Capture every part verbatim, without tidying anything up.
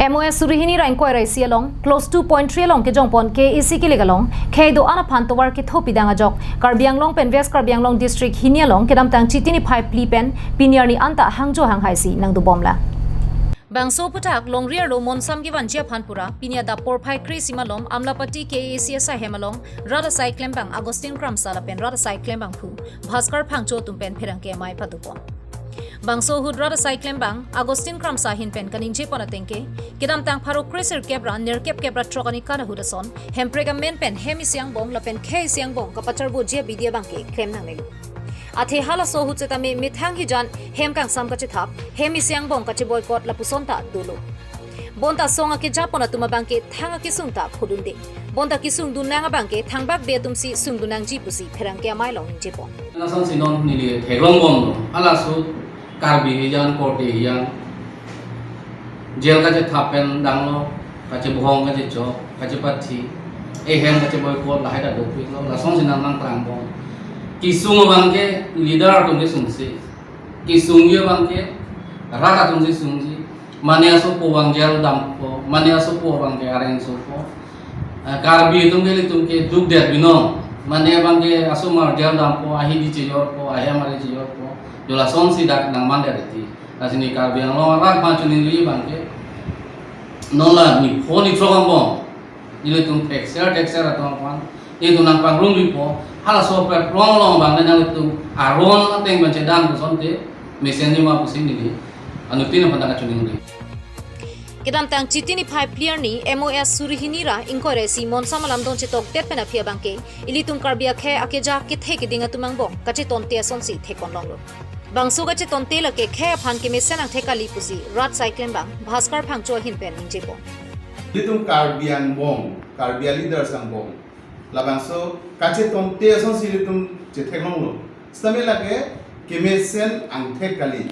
M O S suri hini ra ingkoi ra isi along, clause two point three along kejongpon K A A C kilik along khei do-an aphan tovar ketho pidang ajok Karbi Anglong pen West Karbi Anglong District hini along kedamtang Chiti niphai phli pen pini arni anta hangjo hanghaisi nangdobomlang. Bangso aphuthak longri arlo monsam kevanji aphan pura pini adap porphai kre-isi malom Amlapatti K A A C asaihem along rat asai klembang Augustine Kramsa lapen rat asai klembangphu Bhaskar Phangcho atum pen pherangke amei padopon. Bangso ahut rat asai klembang Augustine Kramsa ahin pen kaningjepon atengke, kedamtang pharo kre-sirkep ra nerkep kep ra throk ani kan ahut ason Hemprek amen pen hem isi angbong lapen khei isi angbong kapacharboji abidi abangke klem nangnelo. Athe halaso ahut setame methang hijan hem kangsam kachethap, hem isi angbong kache-boycott lapuson ta dolo. Bonta song akejapon atum abangke thang akesung ta phodunde. Bonta kesung dunnang abangke thangbak be atumsi sung dunnangji pusi pherangke amei along ningjepon. Lasonsi non neli theklongbomlo. Halaso Karbi hijan, Korte hijan, jail kachethap pen danglo, kachebohong, kachechok, kachepathi, ehem kache-boycott lahai ta dopiklo. Lasonsi nang nangklangbom. Kesung abangke leader atum kesungsi. Kesungji abangke rat atumsi sungji. Mane asopo abang jail dampo, mane asopo abangke arrest sopo. Eh, Karbi atumke ilitumke dukdet binong. Mane abangke asomar jail dampo, ahidi chejorpo, ahem ari chejorpo. Jo lasonsi dak nangmandet eti. Lasi neli Karbi Anglong arat aphan choningri abangke, non la nipho nithrok angbong ilitum thekser thekser atum aphan ilitum nangpangrumripo. Halaso aphrang along abang nanglitum aron ateng pen chedam kosonte mesenji ma pusi neli anuttin aphan ta kachoningri. Kedamtang Chiti niphai phli arni M O S suri hini ra ingkoi ra isi monsam alamdon chetokdet pen aphi abangke ilitum Karbi akhei akeja kethe keding atum angbong kachetonte asonsi theklonglonglo. Bangso kachetonte lake khei aphan kemesen angthek kali pusi rat asai klembang Bhaskar Phangcho ahin pen ningjepon. Ilitum Karbi angbong, Karbi a-leaders angbong labangso kachetonte asonsi ilitum chetheklonglo. Setame lake kemesen angthek kali.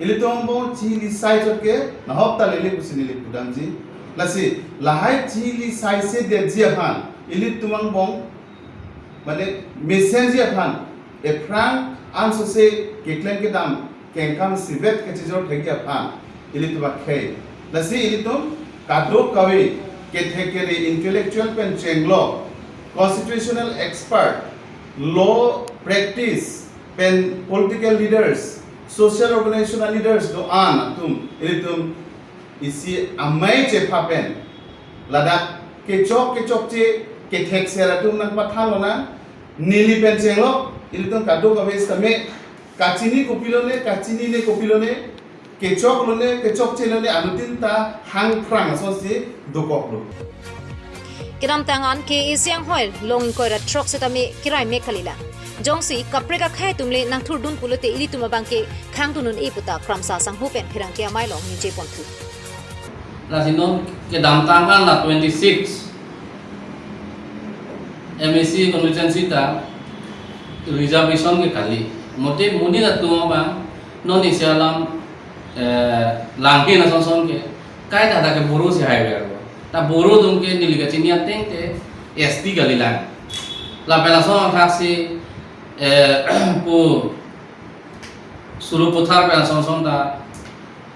Ilitum angbong chili sai chotke nahok ta lele pusi neli pudamji. Lasi lahai chili sai sedetji aphan ilitum angbong mane mesenji aphan, ephrang ansose keklem kedam kengkam isivet kachejor thekji aphan ilitum akhei. Lasi ilitum kadokave kethek kere intellectual pen chenglok, constitutional expert, law practice pen political leaders, social organization leaders do-an atum ilitum isi amei chepha pen ladak kechok kechokche kethekser atum nangpathan lonang. Neli pen chenglok ilitum kadokave setame kachini kopilone, kachinine kopilone, kechoklone, kechokchelone anuttin ta hangphrang asonsi dokoklo. Kedamtang an K A A C anghoi long ingkoi ra throk setame kerai mek kalilang. Jongsi kaprek akhei atum le nangthurdun pulote ilitum abangke khangdun un-e pu ta Kramsa asangho pen pherangke amei along ningjeponthu. Lasi non kedamtang an la twenty-six M A C constituency ta reservation ke kali. Mote monit atum abang non isi alam, eh, langpin asonson ke kaita ta ke Boro si haiver lo. Ta Boro atumke neli kachini ateng te S T kalilang. Lapen ason thaksi, eh, pu Sarupathar pen asonson ta,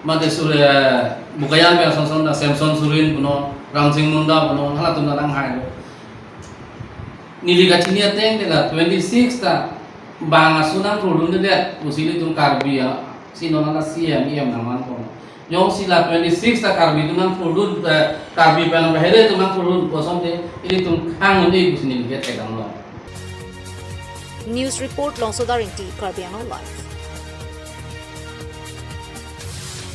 mate Sur-, eh, Bokajan pen asonson ta, Samson Soren punon, Ramsing Munda punon, halatum ta nanghailo. Neli kachini ateng te la twenty-six ta bang aso nangthurdundedet pusi ilitum Karbi a, si non la C M, E M nangmanpon. Jongsi la twenty-six ta Karbi atum nangthurdun, eh, Karbi pen bahere atum nangthurdun kosonte ilitum khang un-e pusi neli ke thekdamlo. News report, Longsodar Ingti, Karbi Anglong Live.